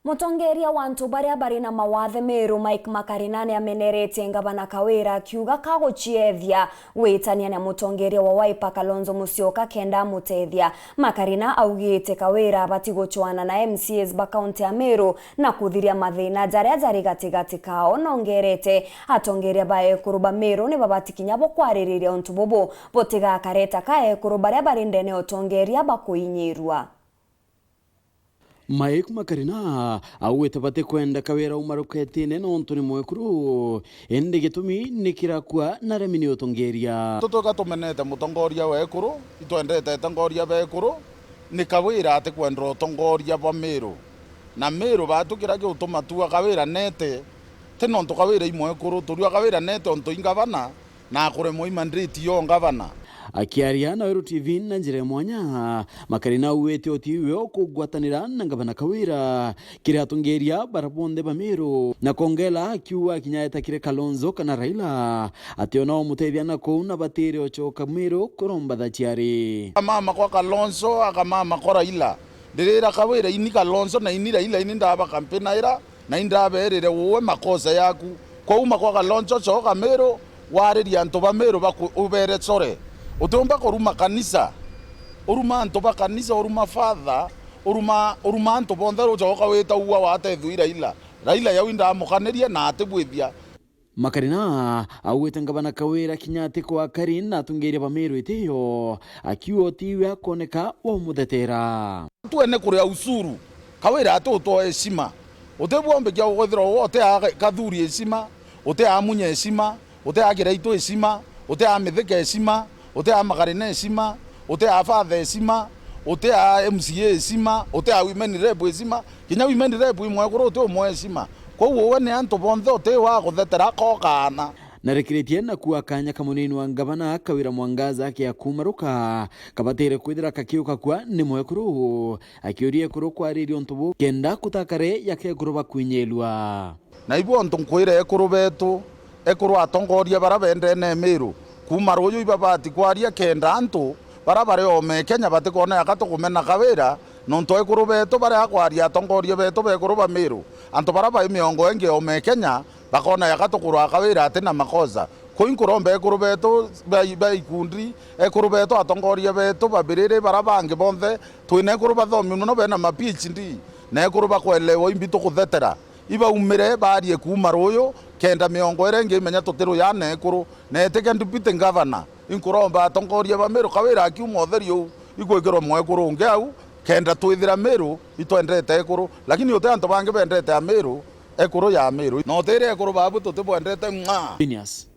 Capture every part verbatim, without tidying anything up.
Mutongeria wa antu baria bari na mawathe Meru, Mike Makarina, ni ameneretie ngavana Kawira, akiuga kaguciethia gwitania na mutongeria wa Wiper, Kalonzo Musyoka, kenda amutethia. Makarina augite Kawira abati gucwana na M C As ba kaunti ya Meru na kuthiria mathina jaria jari gatigati kao. Nongerete atongeria ba ekuru ba Meru ni babati kinya bo kwaririria untu bubu, butigakare ta ka ekuru baria bari ndene ya utongeria bakuinyirua. Mike Makarina augite batikwenda Kawira umaruka itine nontu ni mwekuru, indi gitumi ni kirakua na remi ni utongeria. Tutwika tumenete mutongoria wa ekuru, itwendete atongoria ba ekuru, ni Kawira atikwenda utongoria bwa Meru. Na Meru batu kiria giutuma tua Kawira nete, ti nontu Kawira i mwekuru, turua Kawira nete ontu i ngavana, na akuremwa i mandate yo ngavana. Akiaria na Weru T V na njira ya mwanya, Makarina augite utiwe ukugwatanira na ngavana Kawira kiri atongeria bara bonthe ba Meru, na kongela akiuga kinya etakire Kalonzo kana Raila, ati ona umutethia na kuu na batire ucoka Meru kuromba thaciari. Akamama kwa Kalonzo, akamama kwa Raila. Ndirira Kawira ini Kalonzo na ini Raila ini ndaba kampeni ira, na indaberire uwe makosa yaku. Kwauma kwa Kalonzo coka Meru, waririe antu ba Meru baku-, ubere core. Utiumba kuruma kanisa. Uruma antu ba kanisa, uruma father, uruma, uruma antu bonthe ucoka wita ugwa watethua i Raila. Raila yau indamukanirie na atibwithia. Makarina augite ngavana Kawira kinya ati kwa Kari na atongeria ba Meru itiyo, akiuga utiwe akoneka wa umuthetera. Twene kuria usuru, Kawira ati utoa heshima. Utibwombe kia gwithirwa uwe uti a Kathuri heshima, uti a Munya heshima, uti a Kiraitu heshima, uti a Mithika heshima, uti a Makarina heshima, uti a father heshima, uti a M C A heshima, uti a women rep heshima. Kinya women rep i mwekuru uti umwe heshima. Kwou uwe ni antu bonthe uti wa kuthetera kokaana. Narikiritie na kua kanya ka munini wa ngavana Kawira Mwangaza ke akumaruka, kabatire kwithira kakiuka kua ni mwekuru, akiuria ekuru kwariria untu buu kenda kutakare ya kekuru bakwinyilua. Na ibu untu nkwira ekuru betu, ekuru atongoria bara bendene Meru, kuuma ruuyu ibabati kwaria kenda antu bara bari ome Kenya batikona yaka tukumena Kawira, nontu ekuru betu baria akwaria atongoria betu bekuru ba Meru, antu bara bai miongo ingi ome Kenya bakona yaka tukurwa Kawira ati na makosa. Kuu nkuromba ekuru betu ba, ba ikundi, ekuru betu atongoria betu babiriri bara bangi bonthe, twina ekuru bathomi mono bena ma P H D, na ekuru bakwelewa imbi tukuthetera. Ibaumire baarie kuuma ruuyu, kenda miongo iria ingi imenya tutiruyana ekuru. Na etike deputy governor, inkuromba atongoria ba Meru Kawira akiuma utheri uu, igwikirwa mwekuru ungi au, kenda twithira Meru itwendete ekuru. Lakini uti antu bangi bendete a Meru, ekuru ya Meru. Na utiri ekuru babu tutibwendete ng'a. Phineas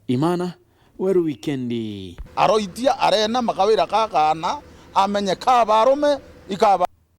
Imana, Weru Wikendi. Aroitia arena makawira ka kaana, amenye ka barume, ikaba